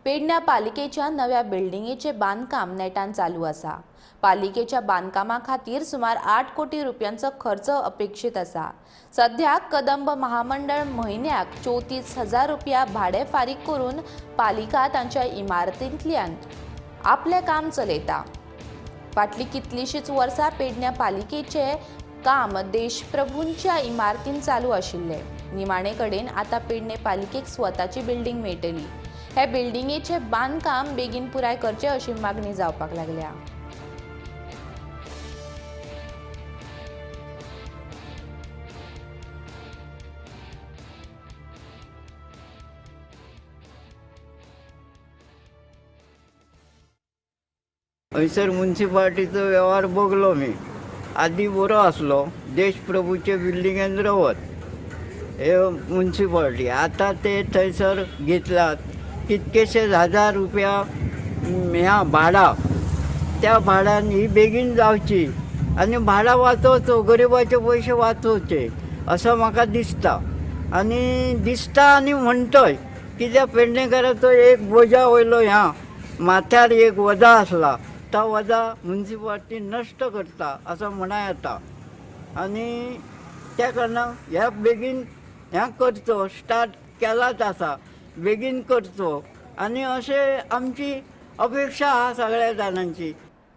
पेडण्या पालिकेच्या नव्या बिल्डिंगेचे बांदकाम नेटान चालू आसा. पालिकेच्या बांदकामा खातीर सुमार 8 कोटी रुपयांचो खर्च अपेक्षीत आसा. सध्या कदंब महामंडळ म्हयन्याक 34,000 रुपया भाडें फारीक करून पालिका तांच्या इमारतींतल्यान आपलें काम चलयता. फाटलीं कितलींशींच वर्सां पेडण्या पालिकेचें काम देशप्रभूंच्या इमारतीन चालू आशिल्लें. निमाणे कडेन आतां पेडणे पालिकेक स्वताची बिल्डिंग मेळटली. हे बिल्डिंगेचें बांदकाम बेगीन पुराय करचें अशी मागणी जावपाक लागल्या. हयसर मुन्सिपालिटीचो वेव्हार बगलो मी. आदी बरो आसलो, देशप्रभूचे बिल्डिंगेन रावत हे मुन्सिपालिटी. आतां ते थंयसर घेतलात कितकेशेच हजार रुपया ह्या भाडा, त्या भाड्यान ही बेगीन जावची आनी भाडां वाचोवचो, गरिबाचे पयशे वाचोवचे असो म्हाका दिसता. आनी दिसता आनी म्हणटय कित्याक पेडणेकाराचो एक बोजा वयलो ह्या माथ्यार एक वजा आसला, तो वजा मुन्सिपालिटी नश्ट करता असो म्हणा येता. आनी त्या कारणान ह्या बेगीन ह्या करचो, स्टार्ट केलाच आसा, बेगीन करचो आनी अशें आमची अपेक्षा आसा सगळ्या जाणांची.